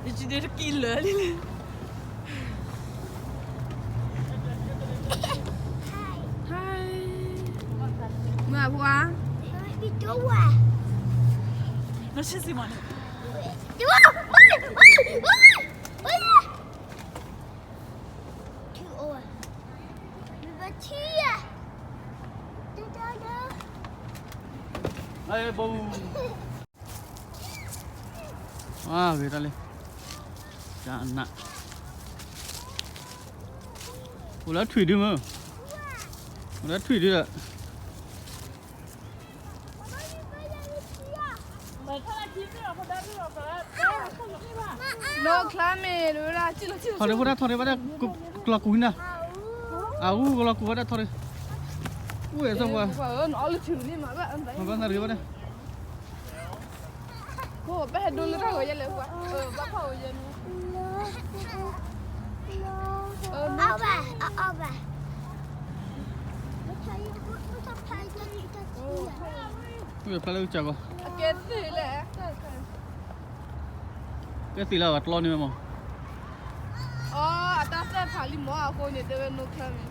ယတကံလၢာ်လံလံ. Hi. မ့ၢ်အဖိဧါ. ဂ့ၤတၢ်လံ, တၢ်နး, အိၣ်လၢထွံၣ်ဒုမ့ၢ်, အိၣ်လၢထွံၣ်ဒုဒီး နိချါမ့ၢ်ဒၣ် ထီၣ်ဒံးဖိဒၣ် ထီၣ်ဒံးဘၣ်ဒၣ် ကလီၤကူးနၤ, အူကလီၤကူးဘၣ်ဒၣ်ထီၣ်ဒံး, အူအဲၣ်သီပှၤ, မၤဘၣ်နၤတဂ့ၤဘၣ်ဒၣ်, ပဟဲဒိလၢတၢ်ဂီၤယဲလဲၣ်ပှၤ, ဘၣ်ဖးအိၣ်ယဲန့ၣ်, အီၣ်ဘၣ်, အီၣ်ဘၣ်, ဖဲလၢကစၢ်ဂီၤ, ကဲသ့ၣ်လၢအဝဲတလီန့ၣ်ဝဲမး, အတၢ်သဲၣ်ဖးလံမး အဃိန့ၣ် တဲဝဲနိချါမ့ၢ်,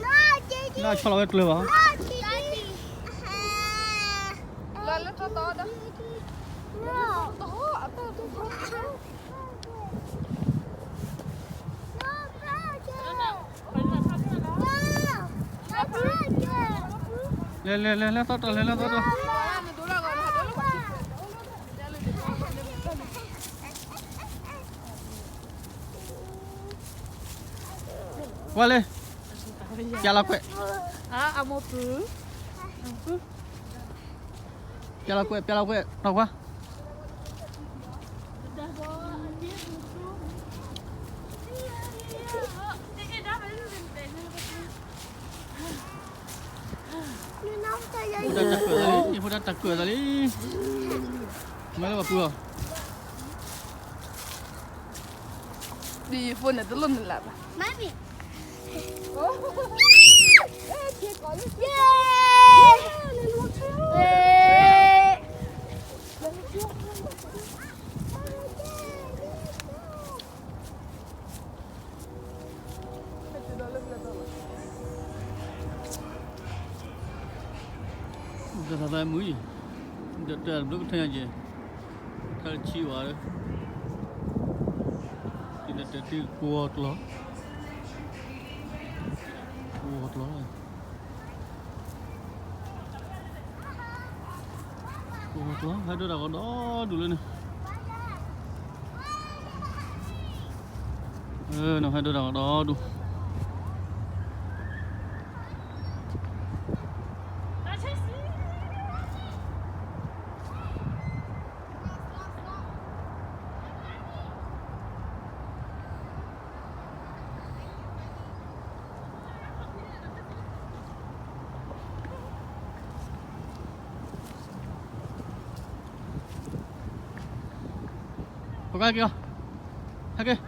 လၢဆီလီၤဝဲကျၢၤဘၣ်, လၢလၢတီတီဒီး လဲၤလဲၤလဲၤလဲၤသီတီ လဲၤလဲၤသီတီ, ကွၢ်လၢ, ပျဲလီၤကွဲး, ပျဲလီၤကွဲး ပျဲလီၤကွဲး ထီၣ်ကွၢ် ဖိဒၣ်တၢ်ကၢၣ်သးလံ, ဖိဒၣ်တၢ်ကၢၣ်သးလံ, မ့ၢ်လၢပှၤပှၤအီၤ, ဒ်ဖိန့ၣ်တလိၣ်နလၢဘၣ်, မ့ၢ်မ့ၢ် တၢ်သးမုၢ်အံၤ, ဒီးတၢ်ဘျုးကထၢညါက့ၤ, တၢ်ဆံးဝဲ, တၢ်တၢ်တၢ်ကိးကျီ, ကိးကျီ ဟဲဒိတၢ်ကဒီဒူၣ်လၢန့ၣ်, ဟဲဒိတၢ်ကဒီဒူၣ်, ဖိကါက့ၤအီၤ, ဟဲက့ၤ,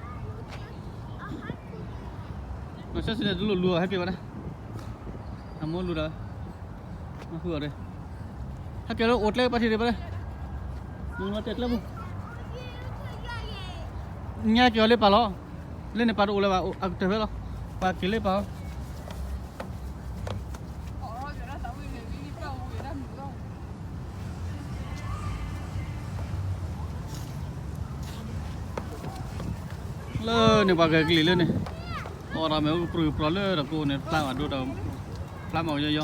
နီၢ်ဆဲးစံးန့ၣ် တလိၣ်လူၤအီၤ ဟဲက့ၤဝဲဒၣ်, အမိၢ်လူၤဒီး, နဃုအီၤ, ဟဲက့ၤလၢအိၣ်ကျဲပှၤထံၣ်ဒံးဘၣ်, တဲကျဲပူၤ, ညါက့ၤအီၤလၢပၢ်လီၤ, လၢန့ၣ်ပၢ်တအိၣ်လၢၤဘၣ် အကတၢၢ်ဖဲလီၤ, ပၢ်က့ၤလၢပၢ်လီၤ. လၢန့ၣ်ပှၤဂဲၤကလံၤလၢန့ၣ်, အီၣ်တၢ်မ့ၢ်အိၣ်ကပြုၢ်ကပြီၤလၢတၢ်ကိးန့ၣ် ဖျါမးဒိတၢ်, ဖျါမးယီယီ,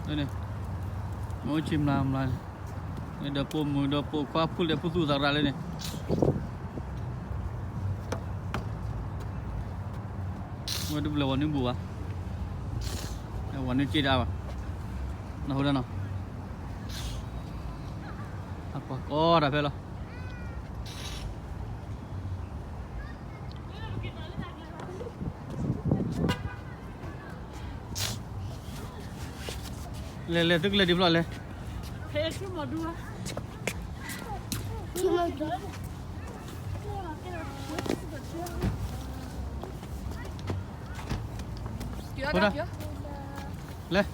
လၢန့ၣ်, မ့ၢ်အိၣ်ဆံမျးမျးန့ၣ်, ဒီးပိာ်မုၣ်ဒီးပိာ်ခွါဖုလဲၣ်ဖုသူၣ်သးရၣ်လၢန့ၣ် ဝဲတဘျီဝဲနုၢ်ဘူးဘၣ်, ဝဲနုၢ်စ့တအါဘၣ်, နဟူဒၣ်နီၤ, အကွၢ်ကီတၢ်ဖဲလီၤ. လဲၤလဲၤသုကလဲၤဒံးဖျီလဲၤ, လဲၤ,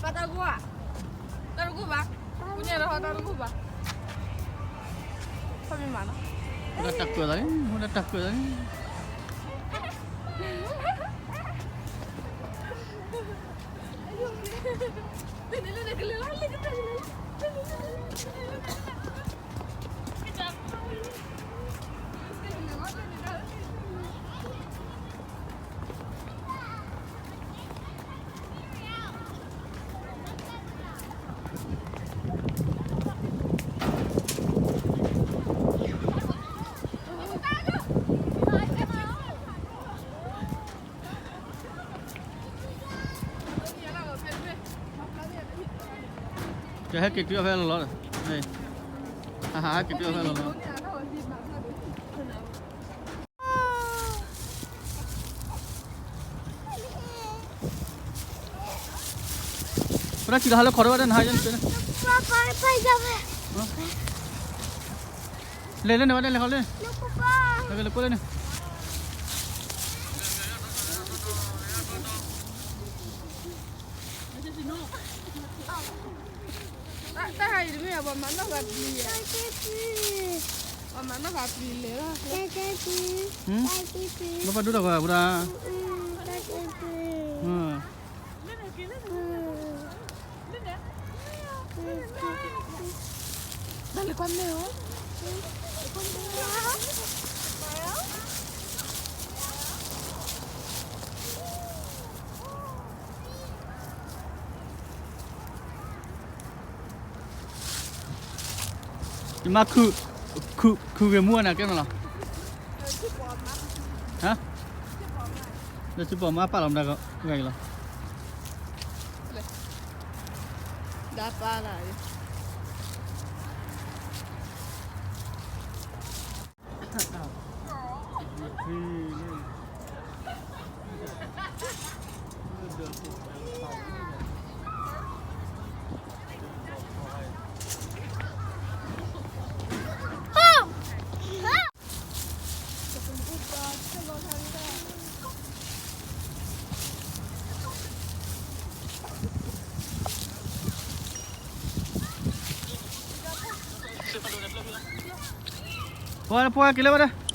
ပတၢ်ဂိၢ်, တၢ်တဂိၢ်ဘၣ်. တၢ်ကွဲးသးန့ၣ် ဟိုဒၣ်တၢ်ကွဲးသးန့ၣ် ကဟဲက့ၤတုၤအီၤဖဲလီၤလီၤ, ဟးဟးဟဲက့ၤတုၤအီၤဖဲလီၤလီၤ. ပတၢ်စံးလီၤဟးလၢခီၣ်ထီၣ်ဘၣ်တၢ်နဟးယဲန့ၣ်, လဲၤလၢန့ၣ်ဝဲဒၣ်လဲၤခီလၢ, လဲၤလၢကွၢ်လၢန့ၣ်. တၢ်ဟးအံၤတမ့ၢ် ပှၤမၤနီၣ်ဃာ်ပျံၤယဲ, ပှၤမၤနီၣ်ဃာ်ပျံၤလဲၤလီၤ. ဘၣ်ပှၤဒိၣ်ထီၣ်ကွၢ်ဝဲဒၣ်, တၢ်လၢကွၢ်မ့ၢ်ဧိၤ ယမါ ခုဂ့ၤမူအနၤကဲမးလီၤ, ဟါ, လၢစုပီၣ်မါပာ်လီၤမတၤဂၤအံၤလီၤ, ဒါပါလာတယ်. ပှၤပှၤက့ၤလၢဝဲဒၣ်